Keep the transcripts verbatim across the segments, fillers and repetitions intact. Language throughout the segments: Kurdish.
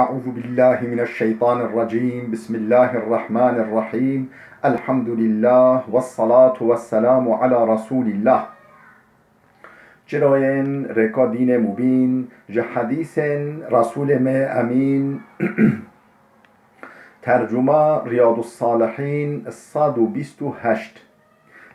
أعوذ بالله من الشيطان الرجيم. بسم الله الرحمن الرحيم. الحمد لله والصلاة والسلام على رسول الله. Çirayên rêka dînê mubîn, ji hedîsên Resûlê me Emîn, tercuma Riyadussalihîn, sed û bîst û heşt.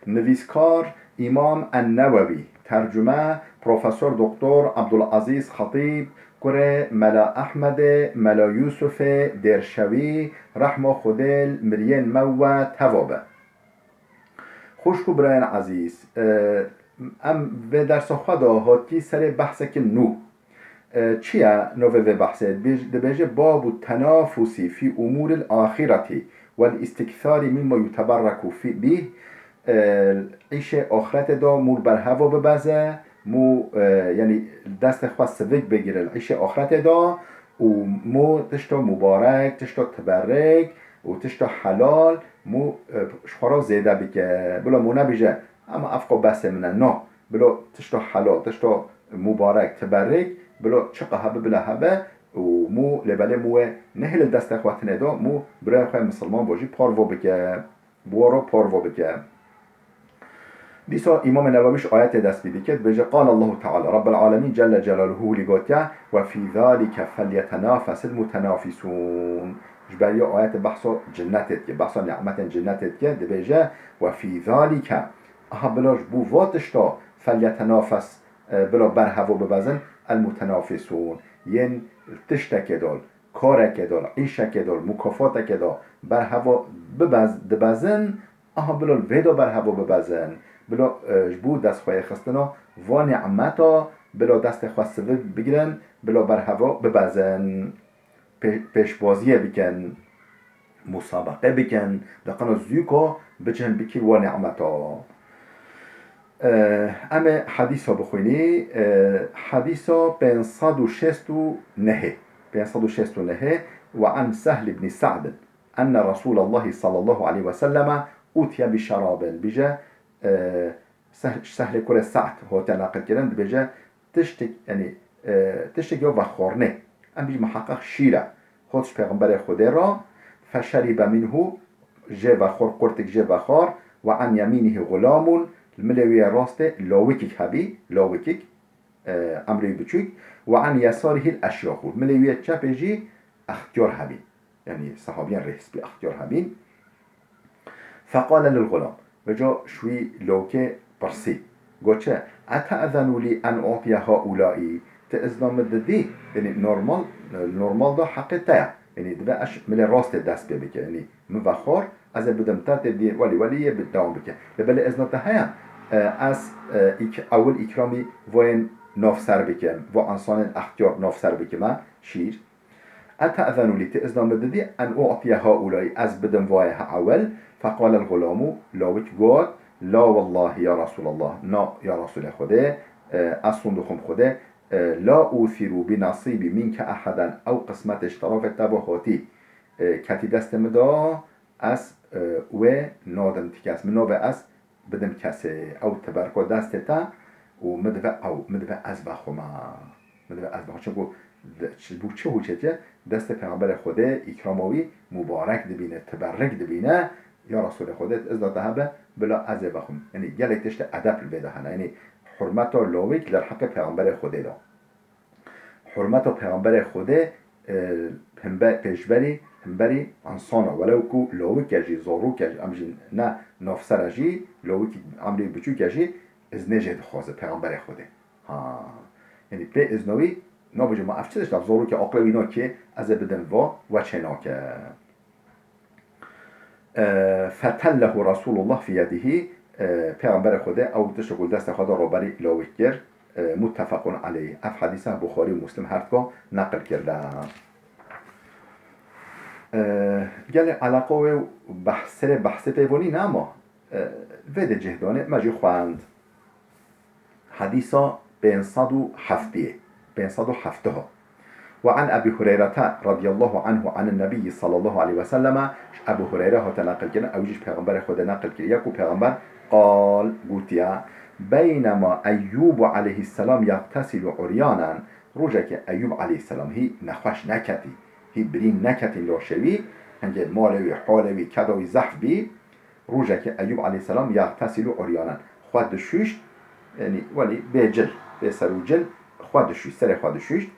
Nivîskar Îmam En-Newewî, tercume Profesor Doktor Abdulazîz Xetîb, kurê Mela Ehmedê, Mela Yûsufê Dêrşewî, rehma Xwedê li miriyên me we teva be. Xwişk û birayên ezîz, e, em vê dersa xwe de hatî serê behsekî nû. E, çi ye navê vê behsê? Dibêj-, dibêje: "Babu tenafusî fî umûril axîretî wel îstikthârî mîma yuteberreku fî bîh." E, îşê axretê de mû li ber hevo bibeze, mû, e, yanî destê xwe sivik bigire li îşê axretê de û mû tişta mubarek, tişta tiberik û tişta helal mû, e, ji xwe re zêde bike. Bila mû nebêje, "Ema ev xwe besê min e." No. Bilo tişta helal, tişta mubarek, tiberik, bilo çiqa hebe bila hebe û mû lê belê mû wê nehêle destê xwe tinê de, mû birayê xwe misilman bo jî parvo bike, bi wan re parvo bike. Dîsa Îmamê Newewî ji ayetê dest pê dike, dibêje: "Qal Allahu Teala, Rabbel Alemîn Celle Celaluhu lî gotiye: 'Ve fî zalike felyetenafasil mutenafisûn.'" Ji ber ya ayetê behsa cinnetê dike, behsa nimetên cinnetê dike, dibêje: "Ve fî zalike." Aha, bila ji bo va tişta felyetenafes, e, bila ber hevo bibezin, el mutenafisûn. Yên tiştekê de, karekê de, îşekê de, mukafateke de ber hevo bibez-, dibezin, aha, bila li vê de ber hevo bibezin. Bila, e, ji bo destxweyê xistina va nimeta, bila destê xwe sivik bigrin, bila ber hevo bibezin. Pê-, pêşbaziyê bikin, musabeqe bikin, di qina zûka biçin bikî wa nimeta. E, em ê hedîsa bixwînî, e, hedîsa pênc sed û şêst û nehê, pênc sed û şêst û nehê, "Ve an Sehl ibn Sa'd enne Resûlallahi sallallahu aleyhi ve selleme utiye bi şerabin." Bije, e, Sehl-, Sehlê kurê Sa'd hote neqil kirin, dibêje, tiştek, yanî, e, tiştek ya vexwarinê. Em bî miheqeq şîr e. Hot ji Pêxemberê Xwedê re, "Feşeribe minhu", jê vexwar, qurtik jê vexwar, "Ve an yemînihi xulamun", li milê wî yê rastê lawikik hebî, lawikik, e, emrê wî biçûk, "Ve an yesarihi l-eşyaxu", milê wî yê çepê jî extiyar hebî. Yanî sehabiyên rêhspî extiyar hebîn. Feqale lil xulam, vêca ji wî lawikê pirsî, got, "Çi? Ete'zenu lî en utiye haulai?" Ti izna min didî? Yanî normal, normal de heqê te ye. Yanî dibe ez milê rastê dest pê bike. Yanî min vexwar, ez ê bidim te, tê dî welî welî yê bi dewam bike. Lê belê izna te heye, e, ez, e, îk-, ewil îkramî voyên navser bikim, vo ensanên extiyar navser bikime, şîr. Ete'zenu lî, ti izna min didî, en utiye haulai, ez bidim vayê ha ewil? Feqalel xulamu, lawik got, la wallahi ya Resulallah, na ya Resulê Xwedê, e, ez sond dixwim Xwedê, e, la uthiru bi nasîbi minke eheden, ew qismetê ji terafê te bo hatî, e, ketî destê min de, ez, e, wê nadim ti kes. Min navê ez bidim kesê. Ew tiberko destê te û min dibe ew, min dibe ez vexwime. Min dibe ez vexwime. Çimku di-, çi-, bû çi hûçê diye? Destê Pêxemberê Xwedê, îkrama wî mubarek dibîne, tiberik dibîne. Ya Resulê Xwedê, izna te hebe, bila ez ê vexwim. Yanî gelek tiştê edeb li vê de hene. Yanî hurmeta lawik li derheqê Pêxemberê Xwedê de. Hurmeta Pêxemberê Xwedê, e, himbe-, pêşberî, himberî insana, welew ku lawik e jî, zarok e jî, em jî ne navser e jî, lawikî emrê biçûk e jî, iznê jê dixwaze Pêxemberê Xwedê. Ha. Yanî pê izna wî nabêje ma ev çi tişt e, zarokê aqilê wî nakê, ez ê bidim va, we çê nake. E, fetellehu Resulullah fi yedihi, e, Pêxemberê Xwedê ew tişt ku li destê xwe de roberî lawik kir. E, muttefaqun aleyh. Ev hedîse Buxarî û Muslim her duka neqil kirine. E, gelê eleqa wê û behs-, serê behsê pê vonî ne, ama, e, vê de cih danê, me jî xwend. Hedîsa pênc sed û heftê, pênc sed û heftê. Ve an Ebî Hureyrete radiyallahu anhu anin Nebiyyi sallallahu aleyhi ve selleme, ji Ebû Hureyre hate neqil kirin, ew jî ji Pêxemberê Xwedê neqil kiriye ku Pêxember qal gotiye, beynema Eyyûbu aleyhisselam yagtesilu uryanen, rojekê Eyyûb aleyhisselam hî nexweş neketî, Hî birîn neketîn laşê wî, hingê malê wî, holê wî, keda wî zehf bî. Rojekê Eyûb aleyhisselam yagtesilu uryanen. Xwe dişûşt, yanî welî bê cil, bê ser û cil, xwe dişûşt, serê xwe dişûşt.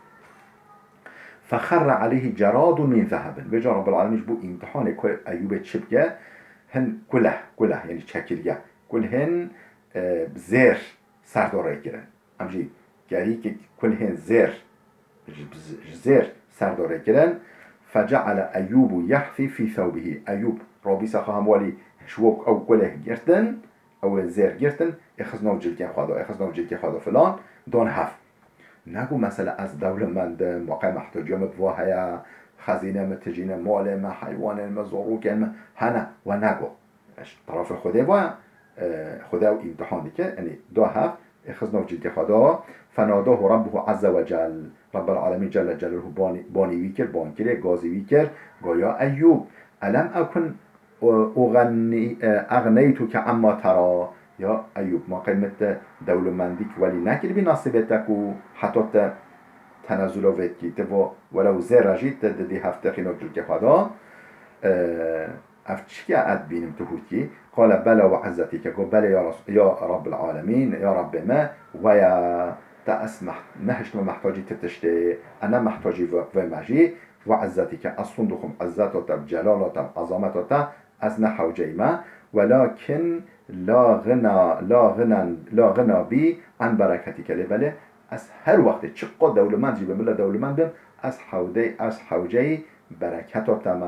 Fexerre aleyhi ceradun min zehebin. Vêca Rabbil Alemîn ji bo îmtihanê ku Eyûbê çi bike, hin kuleh, kuleh, yanî çekirge, kulhên, e, zêr ser do rê kirin. Em jî gerîkek kulhên zêr, ji, ji zêr ser do rê kirin. Feceale Eyyûbu yehfî fî thewbihî. Eyûb rabîsa xwe hem welî ji wek ew kuleh girtin, ew ê zêr girtin, ê xist nav cilkên xwe de, ê xist nav cilkê xwe de filan, don hev. Negot mesela ez dewlemend im, weqe mehtaciya min bi va heye, xezîne min tijî ne, malê min, heywanên min, zorokên min hene, we negot. Ji terefê Xwedê ve, e, Xwedê ew îmtihan dike, yanî da hev, ê xist nav cilkê xwe de, fenadahu Rabbuhu azze ve cel. Rabbel Alemîn Celle Celaluhu banî, banî wî kir, ban kirê, gazî wî kir, goya Eyyûb, elem ekun u-, uxenni-, e, exneytuke emma tera. Ya Eyûb, ma qey min te dewlemendîk welî nekiribî nasîbê te ku heta te tenezula vê dikî, te va welew zêre jî te didî hev te xîno cilkê xwe da. E, ev çi ye ez dibînim tu hûtî? Qale bela we izzetîke, go belê ya Res-, ya Rabbil Alemîn, ya Rabbê me, we ye, te ez meh-, nehiştime mehtacî ti tiştê, e ne mehtacî ve, ve me jî, we izzetîke, ez sund dixwim izzeta te, celala te, ezameta te, ez ne hewceyî me, welakin la xina, la xina, la xina bî an bereketîke. Lê belê ez her wextê çiqo dewlemend jî bim, bila dewlemend bim, ez hewdey, ez hewceyî bereketa te me,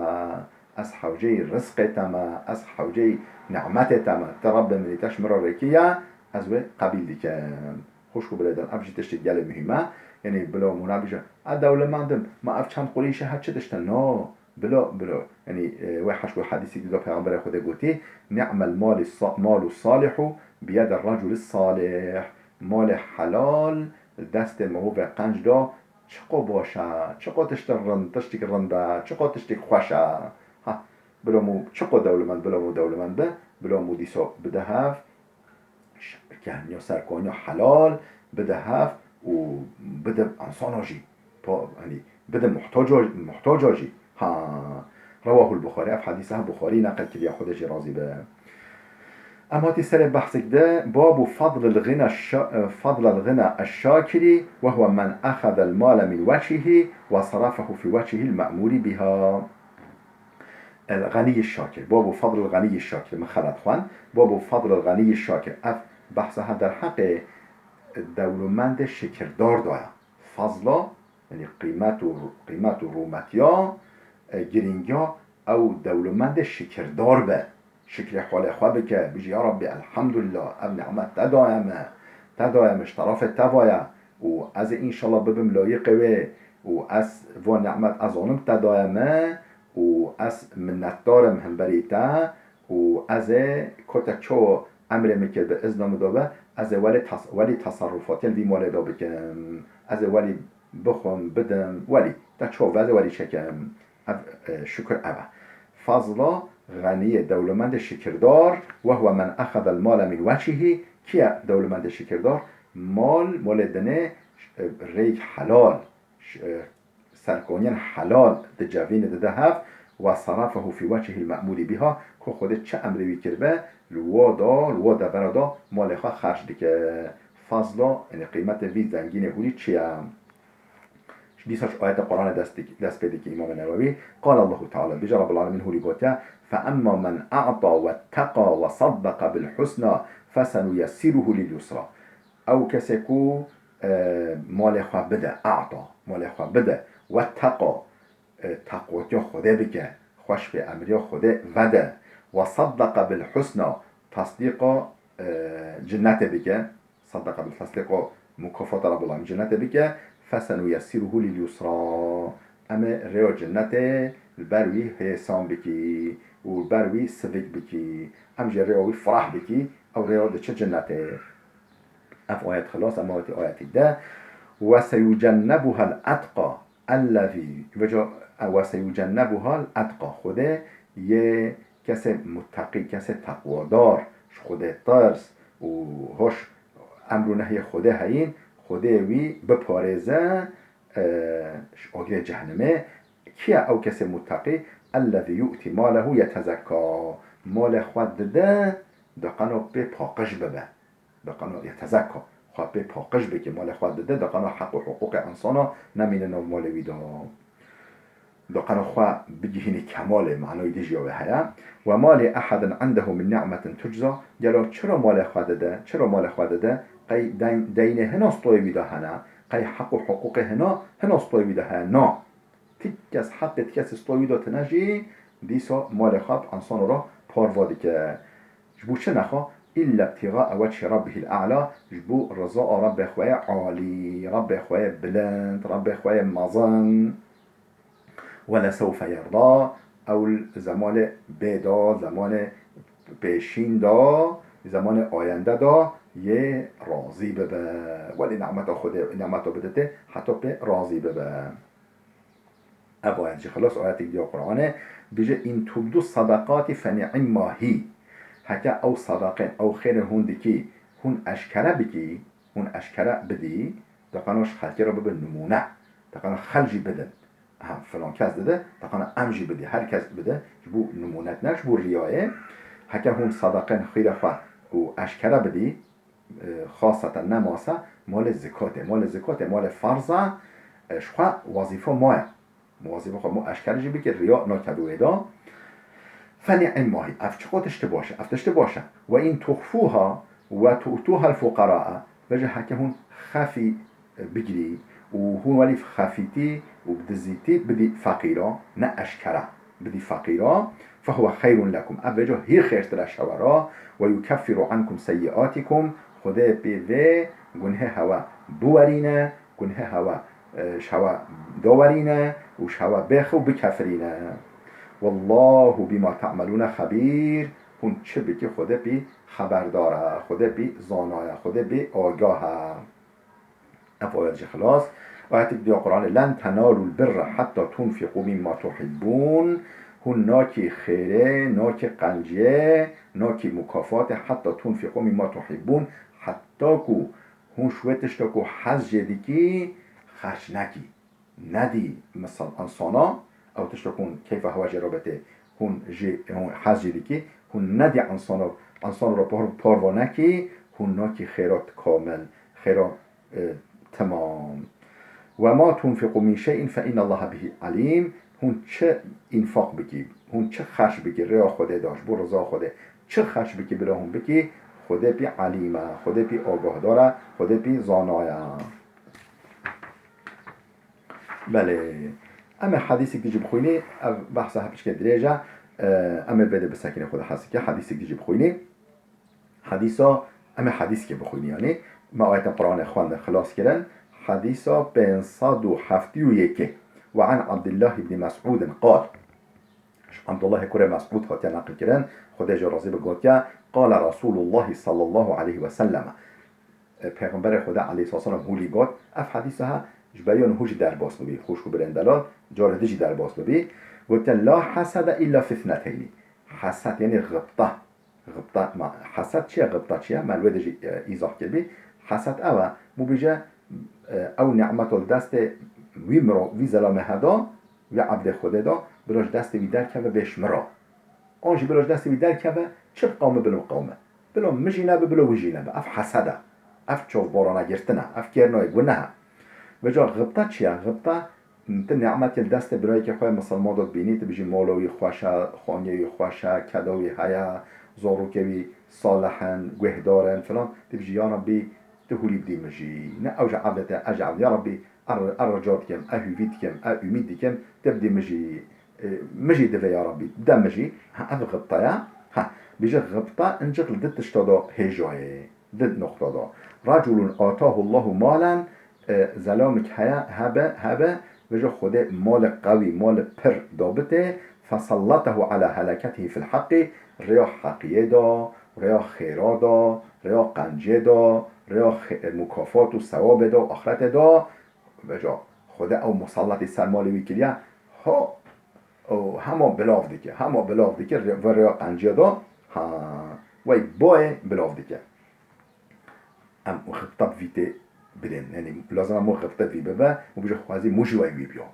ez hewceyî rizqê te me, ez hewceyî nimetê te me. Ti Rabbê min î te ji min re rêkiye, ez wê qebîl dikim. Xwişk û birêdan, ev jî tiştê gelê muhîm e. Yanî bila mûna bîje, ez dewlemend im, ma ev çend qurîşe he çi tişt e? No. Bilo, bilo. Yanî, e, wê heşt wê hedîsî dî de Peyxamberê Xwedê gotî, "Ni'mel mali sa-, malu salihu biyedi reculi salih." Malê helal destê mirovê qenc de çiqo baş e, çiqo tiştê rind, tiştîk rind e, çiqo tiştîk xweş e. Ha, bilo mû çiqo dewlemend, bilo mû dewlemend be, bilo mû dîso bide hev, ş-, kehniya serkoniya helal bide hev û bide insana jî. Pa-, yanî bide muhtaca, muhtaca jî. Ha. Rewahul Buxarî, ev hedîsa Buxarî neqil kiriye, Xwedê jî razî be. Em hatî serê behsek de, babu fadlil ghina şa-, fadlil ghina eşşakirî, ve huve men exedel male min weçhihi ve sarafehu fi weçhihil me'mûrî biha. El Ganî Şakir. Babu fadlil Ganî Şakir. Min xelet xwend. Babu fadlil Ganî Şakir. Ev behsa he derheqê dewlemendê şikirdar da ye. Fazla, yanî qîmet û, qîmet û rûmetiya, e, girîngiya ew dewlemendê şikirdar be. Şikrê holê xwe bike, bijî, "Ya Rabbî, elhamdulillah, ev nimet te daye me, te daye me, ji terefê te vaye û ez ê înşallah bibim layîqê wê û ez van nimet ez anim te daye me û ez minnetdar im hemberî te û ez ê ku te çawa emrê min kir bi izna min de be, ez ê welê tas-, welî teserrufatiyên vî malê de bikim, ez ê welî bixwim, bidim, welî te çawa ve ez ê welî çekim." Ev, e, şukir ev e. Fazla Xeniyê dewlemendê şikirdar, "Ve huve men exedel male min weçhihi." Kî ye dewlemendê şikirdar? Mal, malê dinê, e, rêyek helal, ş-, e, serkoniyên helal dicevîne dide hev, "Ve sarafehu fi weçhihil me'mûrî biha." Ku Xwedê çi emrê wî kiribe, li wa da, li wa devera da malê xwe xerc dike. Fazla, yanî qîmetê vî zengînê hûrî çi ye? Dîsa ji ayeta Quranê dest dik-, dest pê dike Îmamê Newewî. Qal Allahu Teala, bêje Rabbil Alemîn hûrî gotiye, "Fe emma men a'ta wetteqa ve saddeqa bil husna fesenuyessiruhu lil yusra." Ew kesê ku, e, malê xwe bide, a'ta, malê xwe bide, wetteqa, e, teqwatiya Xwedê bike, xweş pê emriya Xwedê vede, ve saddeqa bil husna, tasdîqa, e, cinnetê bike, Saddeqa bil tesdîq û mukafata Rabbul Alemîn cennetê bike, fesenuyessiruhu lil yusra. Em ê rêya cennetê li ber wî hêsan bikî û li ber wî sivik bikî. Em jê rêya wî firah bikî, ew rêya diçe cennetê. Ev ayet xilas, em awetî ayetî de. Ve seyucennebuhel etqa. Ellezî, veca, "Ve seyucennebuhal etqa." Xwedê yê kesê muttaqî, kesê teqwadar, ji Xwedê tirs û hoş emr û nehyê Xwedê heyîn, Xwedê wî biparêze, e, ji agirê cehenimê. Kî ye ew kesê muteqî? Ellezî yu'tî malehu yetezekka. Malê xwe dide, diqeno pê paqij bibe. Diqeno yetezekka. Xwe pê paqij bike. Malê xwe dide, diqeno heq û hiqûqê insana nemîne nav malê wî de. Diqeno xwe bigihînî kemalê, manayî dijî wê heye. Ve ma li ehedin indehu min ni'metin tucza. Gelo çira malê xwe dide, çira malê xwe dide, qey deyn-, deynê hina stoyê wî de hene, qey heq û hiqûqê hina, hina stoyê wî de heye? Na. Ti kes heqê ti kesê stoyê wî de tine jî, dîsa malê xwe bi insano re parve dike. Ji bo çi nexwe? Îlla ibtîxae wechî rabbihîl e'la, ji bo riza a Rabbê xwe yê alî, Rabbê xwe yê bilind, Rabbê xwe yê mezin. Welesewfe yerda, ew li zemanê bê de, zemanê pêşîn de, zemanê ayende de yê razî bibe. Welê nimeta Xwedê, nimeta biditê, heta pê razî bibe. Ev ayet jî xilas ayetek diya Qur'anê, bije, "In tubdu sadakati feni'imma hi." Heke ew sadaqên, ew xêrên hûn dikî, hûn eşkere bikî, hûn eşkere bidî, diqeno ji xelkê re bibe nimûne. Diqeno xelk jî bidin. Ha, filan kes dide, diqeno em jî bidî, her kes bide, ji bo nimûnet ne, ji bo riyayê. Heke hûn sadaqên xîrê xwe û eşkere bidî, e, xaseten ne mase, malê zikatê. Malê zikatê, malê ferz e, e, ji xwe wezîfa ma ye. Wezîfa xwe ma eşkere jî bikî, riya nakeve wê de. Feni'imma hi. Ev çiqo tiştê baş e. Ev tiştê baş e. Ve in tuxfuha ve tu'tuhal fuqaraa. Veja heke hûn xefî, e, bigirî û hûn welî xefîtî û bi dizîtî bidî feqîra, ne eşkere. Bidî feqîra, fehuwe xeyrun lekum. Ev vêca hî xêrtir e ji hewe re. Ve yukeffiru ankum seyyiatikum. Xwedê pê vê gunhê hewe biwerîne, gunhê hewe, e, ji hewe dawerîne û ji hewe bêxe û bikefirîne. Wallahu bima ta'melûne xebîr. Hûn çi bikî Xwedê pê xeberdar e, Xwedê pê zana ye, Xwedê pê agah e. Ev ayet jî xilas. Ayetek diya Qur'anê, "Len tenalul birra hetta tunfiqu mimma tuhibbun." Hûn nakî xêrê, nakî qenciyê, nakî mukafatê hetta tunfiqu mimma tuhibbun. Hetta ku hûn ji wê tişta ku hez jê dikî, xerc nekî. Nedî misal insana, ew tişta ku hûn keyfa hewa jê re bete, hûn jê, hûn hez jê dikî, hûn nedî insana, insana re par-, parva nekî, hûn nakî xêrat kamil, xêra, e, temam. "Ve ma tunfiqu min şey'in fe innallaha bihi alim." Hûn çi înfaq bikî, hûn çi xerç bikî, rêya Xwedê de, ji bo riza Xwedê, çi xerç bikî, bila hûn bikî, Xwedê pî alîm e, Xwedê pî agahdar e, Xwedê pî zana ye. Belê. Em ê hedîsek dî jî bixwînî, ev behsa hepçikê dirêj e. E, em ê vê de bisekinê xwe de hesike, hedîsek dî jî bixwînî. Hedîsa, em ê hedîskê bixwînî, yanî me ayetên Qur'anê xwendin, xilas kirin. Hedîsa pênc sed û heftê û yekê. Ve an Abdullah ibn Mes'udin qal. Ji Abdullahê kurê Mes'ud hatiye neqil kirin, Xwedê jê razî be, gotiye, "Qala Resulullahi sallallahu aleyhi ve sellem." E, Pêxemberê Xwedê aleyhisselam hûlî got, ev hedîsa ha ji beriya niho jî derbas bibî, xwişk û birên delal, carê din jî derbas bibî. Gotiye, "La hasede illa fi ithneteyni." Hesed, yanî xibte. Xibte, ma, hesed çi ye, xibte çi ye? Me li wê de jî, e, îzah kiribî. Hesed ew e, bû bêje, e, ew nîmeta li destê wî miro-, wî zelamê heda, wî ebdê Xwedê da, bila ji destê wî derkeve bê ji min re. An jî bila ji destê wî derkeve, çi biqewime bila biqewime. Bila min jî nebe, bila wî jî nebe. Ev hesed e. Ev çavbarana girtin e. Ev kêr nayê, guneh e. Vêca xibte çi ye? Xibte, tu nîmetê li destê birayekê xwe yê misilman de dibînî, tu bijî mala wî xweş e, xaniyê wî xweş e, keda wî heye, zarokê wî salih in, guhdar in filan, tu bijî, ya Rebbî, tu hûlî bidî min jî. Ne ew ji evdê te, ez ji evdê. Ya Rebbî, ez, ez rica dikim, ez hûvî dikim, ez umîd dikim, tu bidî min jî, e, min jî divê ya Rebbî, de min jî. Ha, ev xibte ye. Ha, bijî xibte, incik li du tişta de hêja ye. Di noqta de. Reculun atahu Allahu malen, e, zelamik heye, hebe, hebe, vêca Xwedê malê qewî, malê pir dabitê, fesellatahu ala helaketihi fil haqqi, rêya heqiyê de, rêya xêra de, rêya qencê de, rêya xê-, mukafat û sewabê de û axretê de, vêca Xwedê ew musalletî ser malê wî kiriye, ha, û hema bilav dike, hema bilav dike, rê-, vê rêya qencê de, ha, wey boyê bilav dike. Em xibte bi vî tê bidên. Yanî lazim e mo xibte bi vî bibe û bije xwezî mo jî wey wî biya.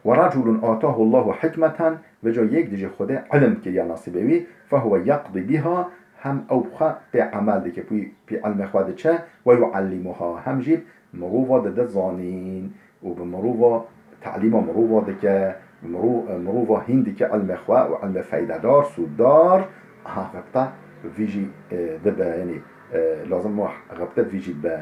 ورجل آتاه الله حكمة, vêca yek dijî Xwedê ilim kiriya nasîbê wî, فهو يقضي بها, hem ew bi xwe pê emel dike, pê, pê ilmê xwe diçe, ويعلمها, hem jî mirova dide zanîn û bi mirova talîma mirova dike, miro-, mirova hîn dike ilmê xwe û ilmê feydedar, sûddar, aha, xebta vî jî, e, dibe, yanî, e, lazim o xebte vî jî be.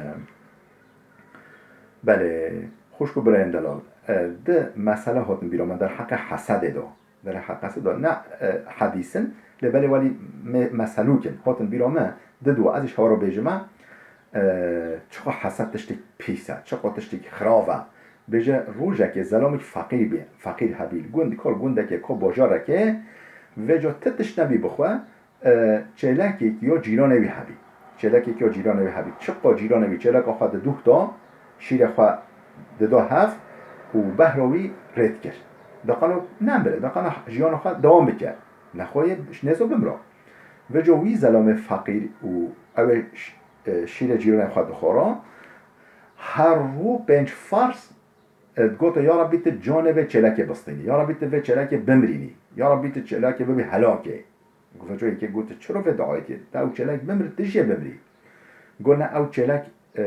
Belê, xwişk û birayên delal, e, di mesele hatin bîra me derheqê hesedê de. Derheqê hesedê de. Ne, e, hedîs in, lê belê welî me-, meselûk in. Hatin bîra me, di dua, ez jî ji hewa re bêjime, e, çiqa hesed tiştek pîs e, çiqa tiştek xirav e. Bêje, rojekê zelamekî feqîr bî, feqîr hebî, li gund, ka li gundekê, ka bajarekê, vêca ti tişt nebî bixwe, e, çêlekek ya cîranê wî hebî. Çêlekek ya cîranê wî hebî. Çiqa cîranê wî çêleka xwe diduh da, şîrê xwe dida hev û behra wî rê dikir. Diqana nemire, diqana jiyana xwe dewam bike. Nexwe yê ji nêza bimra. Vêca wî zelamê feqîr û ew ê ş-, e, şîrê cîranê xwe dixwara, her rû pênc ferz, e, digote, Ya Rabbî, tu canê vê çêlekê bistînî. Ya Rabbî, tu vê çêlekê bimrînî. Ya Rabbî, tu çêlekê bibî helakê. Got, vêca yekê got, çiro vê duayê kê? Te ew çêlek bimri, tu jê bimrî. Got, ne, ew çêlek, e,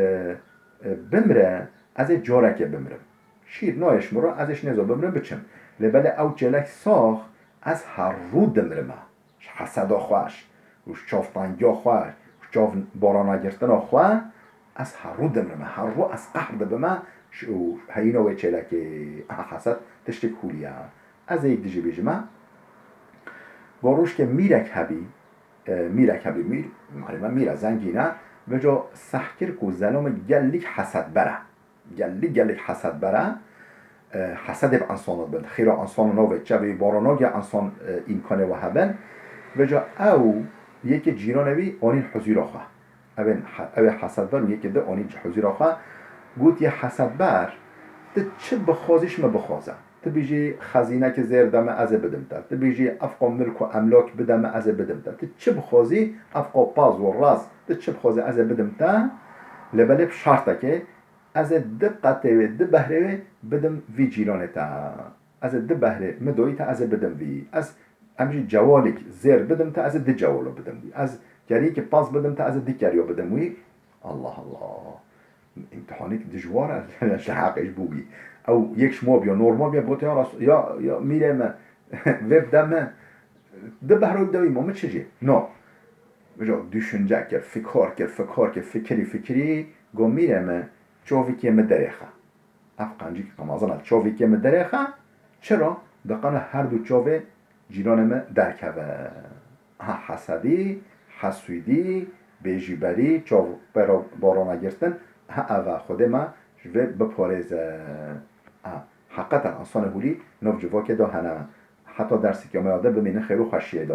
e, bimre, ez ê carekê bimrim. Şîr nayê ji min re, ez ê ji nêza bimrim biçim. Lê belê ew çêlek sax, ez her rû dimrime. Ji heseda xwe, ji çavtengiya xwe, ji çav baranagirtina xwe, ez her rû dimrime. Her rû ez qehr dibime, ji, û heyîna wê çêlekê, aha, hesed tiştek hûlî ye. Ez ê yek dijî bêjime, go rojkê mîrek hebî, e, mîrek hebî, mîr, malê me mîr e, zengîn e, vêca seh kir ku zelamê gelek hesedber e. Gelek, gelek hesedber e. E, hesedê bi ensan dibin. Xêra ensan navê çavê baranagiya ensan, e, îmkanê we hebin. Vêca ew yekê cîranê wî anîn huzûra xwe. Ew ê he-, ew ê hesedber û yekê di anî huzûra xwe. Gotiye hesedber, tu çi bixwazî ji min bixwaze. Tu bêjî xezînekê zêr de me, ez ê bidim te. Tu bêjî evqa milk û emlak bide me, ez ê bidim te. Tu çi bixwazî, evqa paz û raz, tu çi bixwazî ez ê bidim te. Lê belê bi şertekê, ez ê di qetê wê, di behrê wê bidim vî cîranê te. Ez ê di behrê min doyî te, ez ê bidim vî. Ez, em jî cewalek zêr bidim te, ez ê di cewalo bidim wî. Ez keriyekî paz bidim te, ez ê di keriyo bidim wî. Allah Allah. Îmtihanek dijwar e, ji heqê ji bo wî. Ew yek ji ma biya, normal biya, gote, ya Res-, ya, ya mîrê me, vê bide me, di behro bide wî, ma min çi jê? No. Vêca düşünce kir, fikar kir, fikar kir, fikirî, fikirî, go mîrê me, çavikê min derêxe. Ev qencîk qemazin e, çavikê min derêxe. Çira? Diqana her du çavê cîranê min derkeve. Ha hesedî, hesûdî, bêjîberî, çav pê re barana girtin, ha ev e, Xwedê me ji vê biparêze. Ha, heqeten ensanê hûlî nav civakê de hene. Heta derseke me ya de bimînin xêr û xweşiyê de.